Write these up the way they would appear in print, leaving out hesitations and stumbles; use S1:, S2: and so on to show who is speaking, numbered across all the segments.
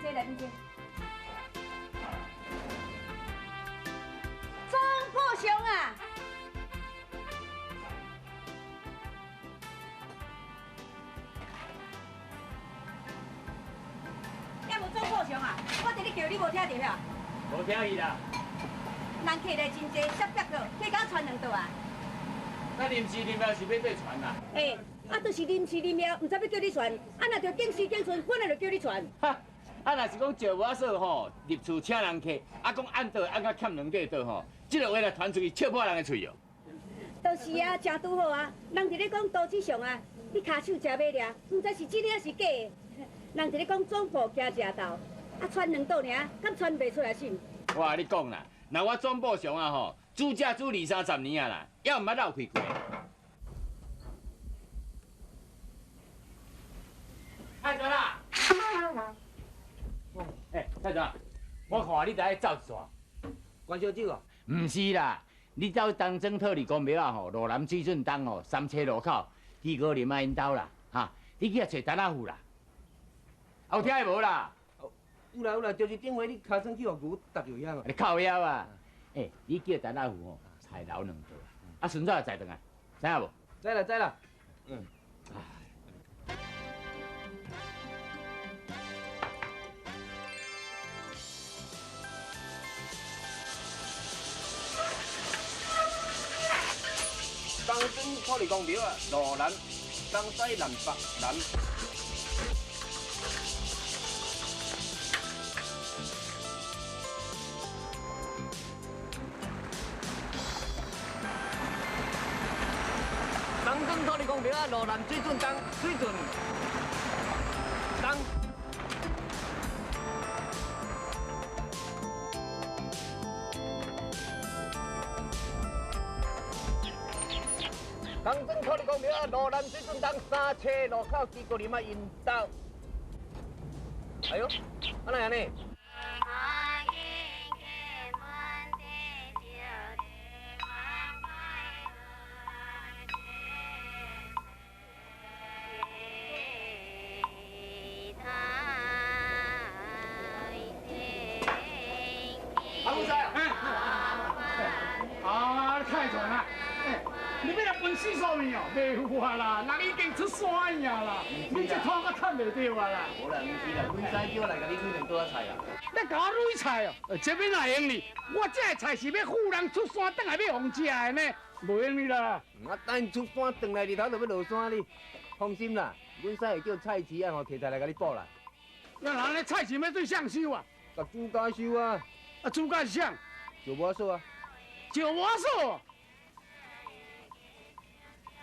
S1: 坐，內面坐。庄富雄啊！也無莊富雄啊！我佇咧叫你無聽著遐？
S2: 無聽伊啦。
S1: 人客來真濟，攝逼到，去甲我傳兩道啊！
S2: 那臨時臨了是欲對傳啦？
S1: 欸，啊，就是臨時臨了，毋知欲叫你傳，啊，若著定時定陣，本來就叫你傳。
S2: 哈，啊，若是講石無仔嫂吼，入厝請人客，啊，講按倒按甲欠兩塊桌吼，這个話來傳出去，笑破人的喙哦。
S1: 就是啊，誠拄好啊，人佇咧講刀子上啊，你跤手誠猛掠，毋知是真的抑是假的。人佇咧講總鋪驚食豆，啊，傳兩道爾，敢傳袂出來信？
S2: 我共你講啦，若我總鋪上啊吼，煮食煮二三十年啊啦，猶毋捌落氣過。蔡總啊！欸，蔡總，我看你伫愛走一逝。
S3: 關燒酒啊？
S2: 毋是啦，你走東庄土地公廟啊吼，路南水圳東吼，三车路口，朱高林仔𪜶兜啦，哈，你去遐揣陳阿富啦。有聽無啦？
S3: 有啦有啦，就是頂回你尻川去予牛踏著遐嘛。
S2: 你靠腰啊！欸，你叫陳阿富吼，菜留兩道，啊，順早就載轉來，知影無？
S3: 知啦知啦。嗯。東庄土地公廟啊，路南東西南北南。東庄土地公廟啊，路南水圳東水圳東。東庄土地公廟啊，路南水圳东三车路口朱高林仔𪜶兜。哎呦，啊哪会按呢？
S4: 阿富仔，啊，你太传啦！你欲來分四素麵哦？袂有啊啦，人已經出山啊啦，你這拖閣趁袂著啊啦！
S3: 無啦，毋是啦，阮師叫我來共你擂兩桌仔菜啦。
S4: 你共我擂菜哦？這欲哪會用哩？我這个菜是欲赴人出山，轉來欲予人食的呢，無用哩啦。
S3: 啊，等出山轉來日頭就欲落山哩，放心啦，阮師會叫菜市仔吼提菜來共你補啦。
S4: 那人咧菜市欲對誰收啊？
S3: 共主家收啊。
S4: 啊，主家是啥？
S3: 石无嫂啊。
S4: 石无嫂。啊，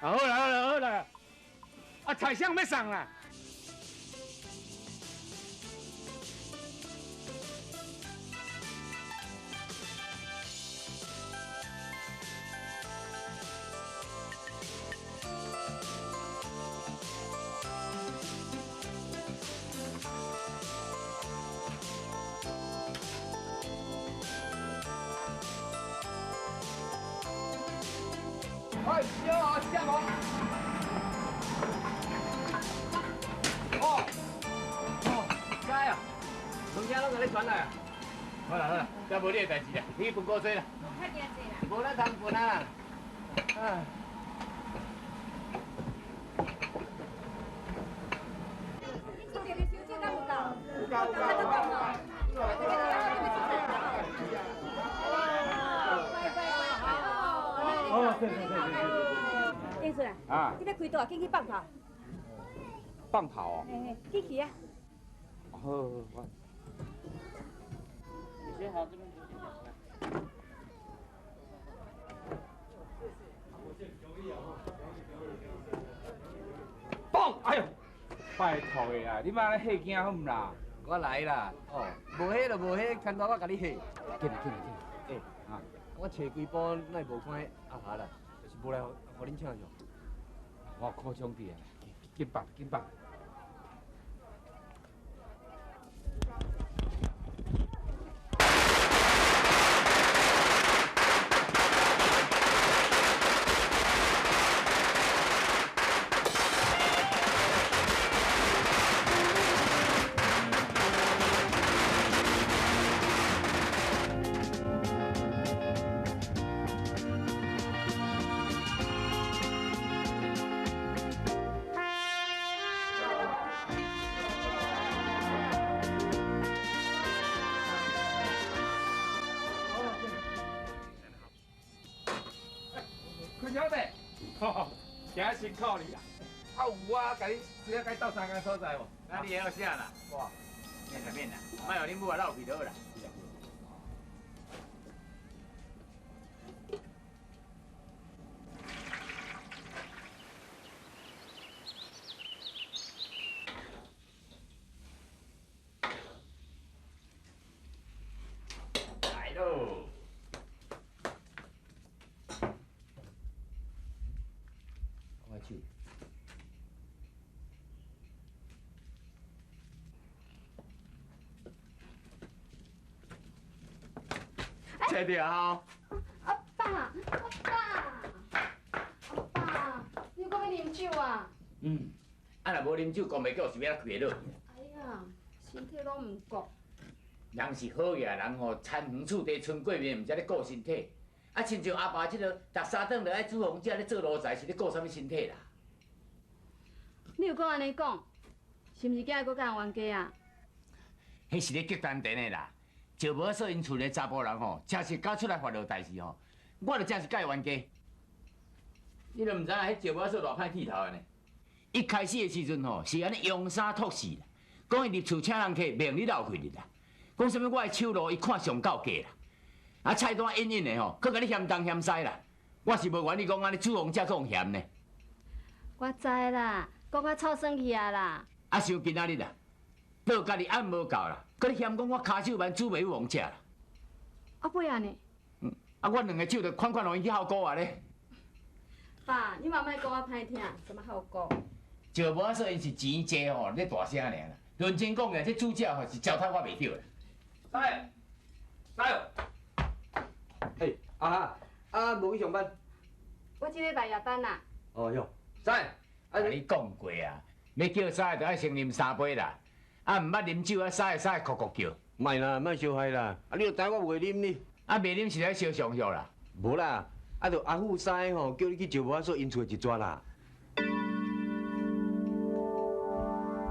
S4: 好啦好啦好啦，啊，菜啥欲送啦？
S3: 哎，小啊，小我。哦，哦，知啊，物件攏共你傳來啊。
S2: 好啦好啦，這無你的代誌啦，你去分古水啦。
S1: 較驚濟啦。
S3: 無咱通分啊。啊。
S1: 你這個燒酒敢有夠？
S3: 有夠有夠。
S4: 哦，對對對對對。
S1: 英順啊，你欲開刀啊，緊去放炮。
S3: 放炮哦。
S1: 嘿嘿，去去啊。
S3: 好，我。
S2: 你好，這邊。
S3: 放！哎呦，
S5: 拜託的啦，你莫按呢嚇驚好毋啦？
S3: 我來啦，哦，無嚇就無嚇，牽頭我共你嚇。
S5: 緊來緊來緊來。
S3: 欸，啊，我揣幾埔，哪會無看阿霞啦？是無來予恁請是？
S5: 我靠兄弟啊，緊放緊放。今日辛苦你啦。啊有啊，共你先甲你鬥相共所在無？
S2: 那你會曉啥啦？
S5: 哇，
S2: 免啦免啦，莫予恁母啊落去就好啦。来喽！我手。坐著吼。
S6: 阿爸，阿爸，阿爸，你閣欲啉酒啊？
S2: 嗯，啊若無啉酒，講袂過是欲按怎開會落去？
S6: 哎呀，身體攏毋顧。
S2: 人是好額人吼，田園厝地春過面，毋才咧顧身體。啊，親像阿爸這个，逐三頓就愛煮予阮食咧做奴才，是咧顧啥物身體啦？
S6: 你又閣按呢講，是毋是驚閣共人冤家啊？
S2: 彼是咧激丹田的啦。石无说𪜶厝的查埔人吼，真是敢出来发落代志吼，我就真是佮伊冤家。你都毋知影，彼石无说偌歹剃头的呢？一开始的时阵吼，是按呢用衫托死啦，讲伊入厝请人客，袂用你落去啦。讲啥物我的手路，伊看上够假啦。啊，菜单印印的吼，阁共你嫌东嫌西啦。我是无原你讲按呢煮予阮食阁予嫌呢。
S6: 我知啦，讲甲臭酸去啊啦。
S2: 啊，想今仔日啦，倒家己按无够啦，阁咧嫌讲我跤手慢煮袂予阮食啦。
S6: 啊，尾仔呢？
S2: 啊，我两个手就款款予𪜶去孝顾啊咧。
S6: 爸，你嘛莫讲我歹听，啥物孝顾？
S2: 石无说𪜶是钱济吼，咧大声尔啦。认真讲起来，这煮食吼是糟蹋我袂著啦。
S3: 师，师，
S7: 嘿，阿哈，啊，无去上班？
S6: 我這禮拜夜班啦。
S7: 哦喲，
S3: 师，
S2: 啊，你講過啊，欲叫三个就愛先啉三杯啦。啊，毋捌啉酒啊，三个三个哭哭叫。
S7: 莫啦，莫相害啦。啊，你著知我袂啉呢。
S2: 啊，袂啉是咧相上藥啦。
S7: 無啦，啊，就阿富師吼，叫你去石無仔所𪜶厝的一逝啦。
S1: 陳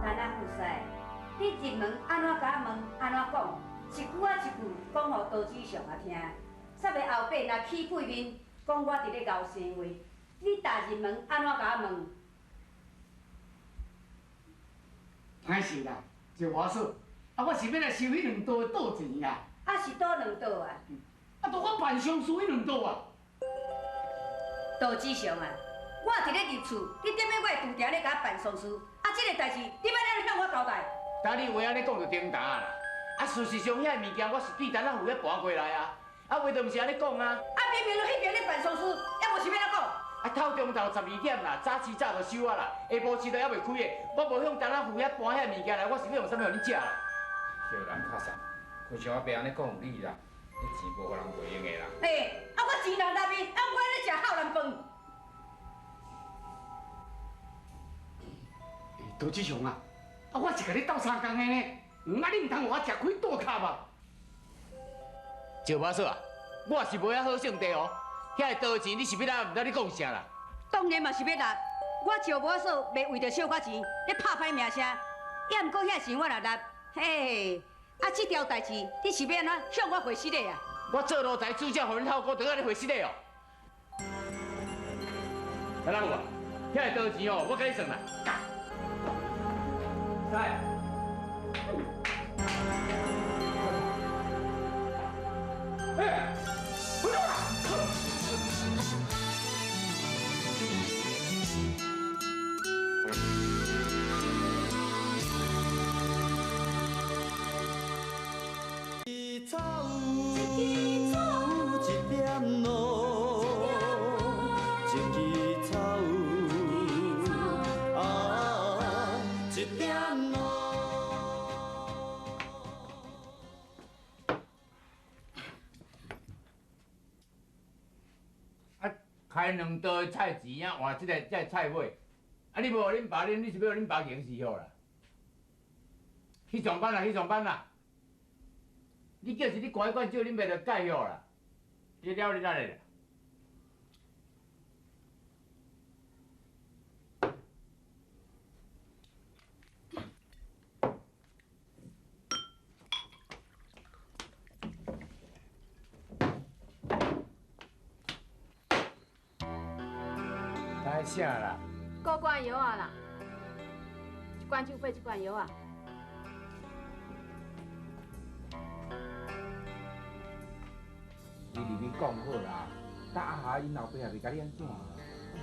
S1: 阿富師，你入門按怎共我問，按怎講，一句仔一句講予刀子上仔聽。煞袂後壁若起屁面，講我佇咧敖生話。你逐入門按怎共我問？
S4: 歹勢啦，石無嫂，啊，我是欲來收彼兩道的倒錢啊。
S1: 啊是佗兩道啊？
S4: 啊，都我辦喪事彼兩道啊。
S1: 杜志祥啊，我佇咧入厝，你踮咧我的櫥埕咧共我辦喪事，啊，這个代誌你欲按怎向我交代？
S2: 今你話按呢講就叮當啦。啊，事實上遐个物件我是對陳阿富遐搬過來啊，啊話就毋是按呢講啊。
S1: 啊，明明彼邊咧辦喪事，猶無是欲按怎講？
S2: 啊，透中晝12點啦，早市早就收啊啦，下晡市都猶未開的，我無向陳阿富遐搬遐物件來，我是欲用啥物予恁食啦？
S5: 小人較傻，平常我爸按呢講有理啦，彼錢無予人袂用的啦。
S1: 嘿，啊我錢人內面，啊我咧食孝人飯。
S4: 杜志雄啊，啊我是共你鬥相共的呢，啊你毋通予我食虧倒卡吧？
S2: 石無嫂啊，我是無遐好性地哦。遐个刀錢你是欲来，毋知你講啥啦？
S1: 當然嘛是欲來，我石無嫂袂為著小可錢咧拍歹名聲，抑毋過遐錢我若納，嘿，啊這條代誌你是欲按怎向我回失禮啊？
S2: 我做奴才煮食予恁孝顧，就按呢回失禮哦。陳阿富啊，遐个刀錢哦，我共你算啦。
S3: 師，
S4: 欸
S8: 一草一點露，一支草啊，一點露。
S2: 啊，開兩道菜錢啊，換這个菜尾。啊，你無予恁爸啉，你是欲予恁爸刑事好啦？去上班啦，去上班啦！你叫是你灌一罐酒，恁爸就戒藥啦。你了你哪里啦？爱啥啦？
S6: 高罐药啊啦，一罐酒配一罐药啊。
S5: 你入去讲好啦，搭阿霞𪜶老爸也袂共你按怎。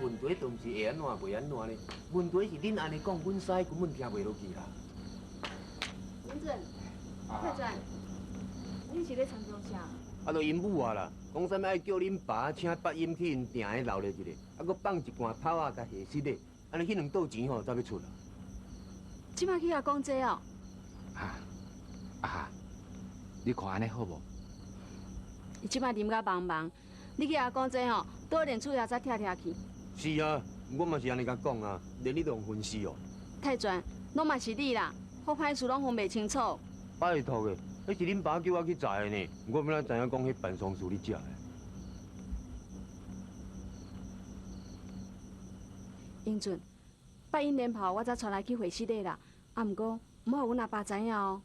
S7: 问题都毋是会按怎袂按怎呢？问题是恁按呢讲，阮师根本听袂落去啦。
S6: 文准，太转，恁是咧参详啥？
S7: 啊，就𪜶母啊啦，讲啥物爱叫恁爸请八音去𪜶埕咧留咧一下，啊，阁放一罐炮仔共下死咧，按呢彼两桌钱吼才欲出啦。
S6: 这摆去共讲这哦。
S5: 啊，阿霞，你看按呢好无？
S6: 伊这摆啉甲茫茫，你去共讲这吼，倒连厝遐才拆拆去。
S7: 是啊，我嘛是按呢共讲啊，连你都用分析哦。
S6: 太全，拢嘛是你啦，好歹事拢分袂清楚。
S7: 拜托的，彼是恁爸叫我去载的呢，我欲怎知影讲彼办丧事你食的？
S6: 英俊，八音连炮我才带来去会室的啦，啊，毋过毋好予阮阿爸知影哦。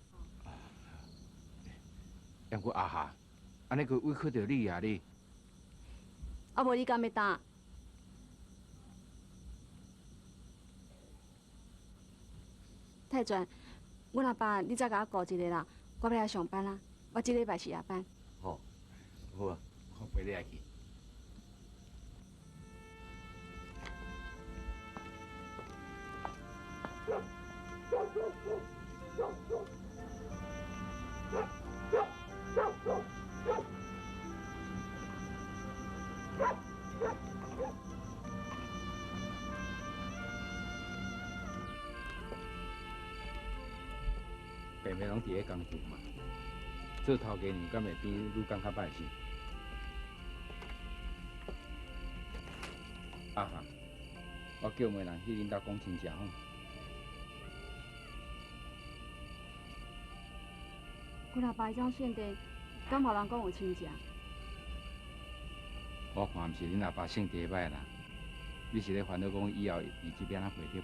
S5: 毋过阿霞，按呢阁委屈著你啊你。
S6: 啊，无你敢欲担？太全，阮阿爸，你再共我顾一下啦，我欲来上班啦，我这礼拜是夜班。
S7: 好，好啊，
S5: 我陪你来去。平平拢伫咧工厂嘛，做头家娘敢会比女工较歹是？阿霞，我叫媒人去恁兜讲亲戚吼。
S6: 阮阿爸彼种性地，敢予人讲有亲情？
S5: 我看毋是恁阿爸性地歹啦，你是咧烦恼讲以后日子欲按怎过对无？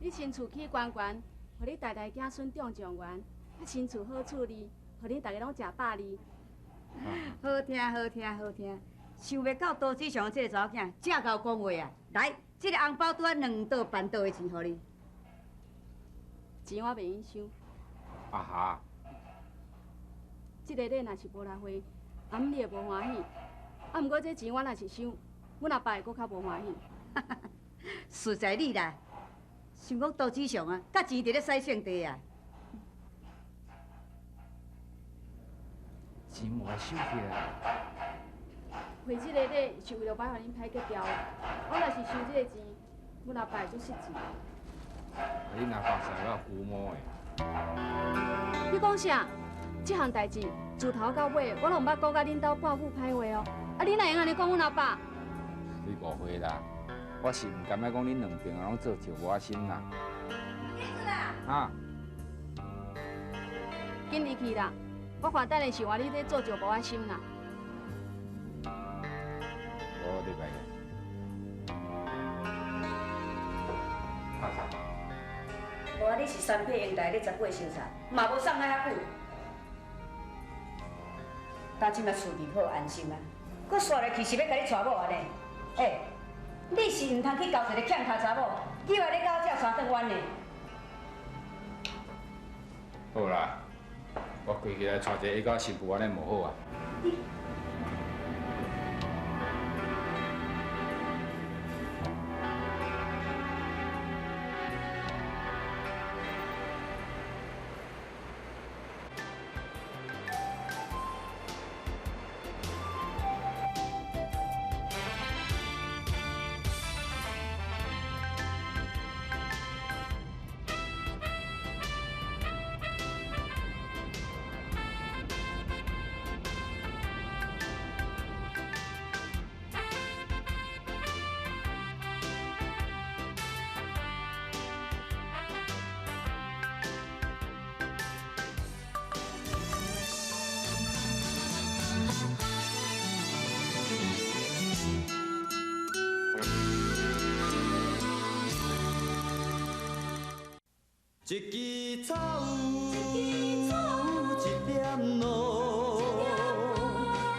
S6: 新厝起悬悬，予你代代子孙中状元；啊，新厝好处理，予恁逐家拢食饱哩。
S1: 好听，好听，好听！想袂到刀子上这个查某囝这𠢕讲话啊！来，这个红包拄仔两桌办桌的钱予你。
S6: 钱我袂用收。
S5: 阿霞，
S6: 这个礼若是无来回，阿姆你会无欢喜。啊，毋过这钱我若是收，阮阿爸会阁较无欢喜。
S1: 实在你啦，想讲刀子上啊，佮钱伫咧使性地啊。
S5: 钱无爱收起来。
S6: 回这个礼是为了歹予恁歹结调，我若是收这个钱，阮阿爸会足失志。
S5: 啊，恁阿爸是有龟毛的。
S6: 你讲啥？这项代志自头到尾，我拢毋捌讲佮恁兜半句歹话哦。啊，你哪会用按呢讲阮阿爸？
S5: 你误会啦，我是毋甘爱讲恁两边拢做石磨仔心啦。啊！
S6: 紧离去啦！我看等下是换你咧做石磨仔心啦。
S5: 我礼拜。
S1: 无啊，你是三撇英台咧18相差，嘛无送来遐久。到这摆厝里好安心啊，阁煞来其实欲共你娶某按呢？欸，你是毋通去交一个欠跤查某，叫来咧到这三顿弯呢？
S5: 好啦，我规气来娶一个会到新妇按呢无好啊。
S8: 一支草，一点露，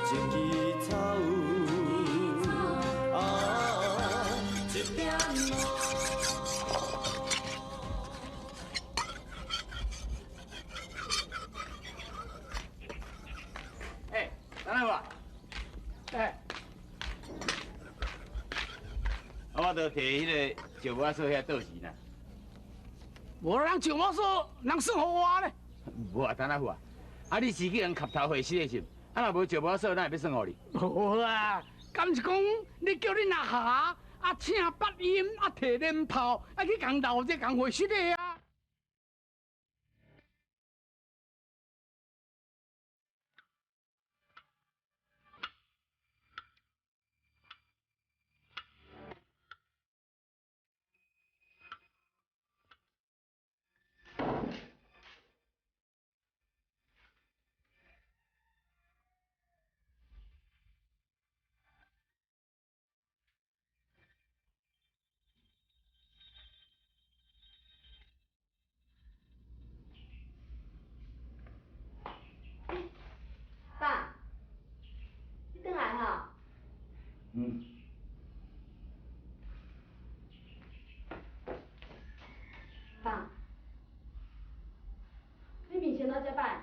S8: 一支草，啊，一点露。
S2: 欸，陈大夫，
S4: 欸，
S2: 我就提彼个石磨仔所遐倒钱啦。
S4: 无人石磨所，人算予我咧。
S2: 无啊，陈阿富啊，啊你是去人磕头会死的是？啊若无石磨所，哪会欲算予你？
S4: 无啊，敢是讲你叫恁阿霞啊请八音啊提莲炮啊去共闹这共会失的啊？
S6: 爸，你转来吼？
S2: 嗯。
S6: 爸，你面色哪遮歹？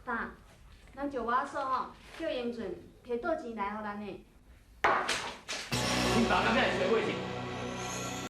S6: 爸，咱石磨所吼，叫英俊提倒钱来予咱的。
S2: 恁爸敢会是会是？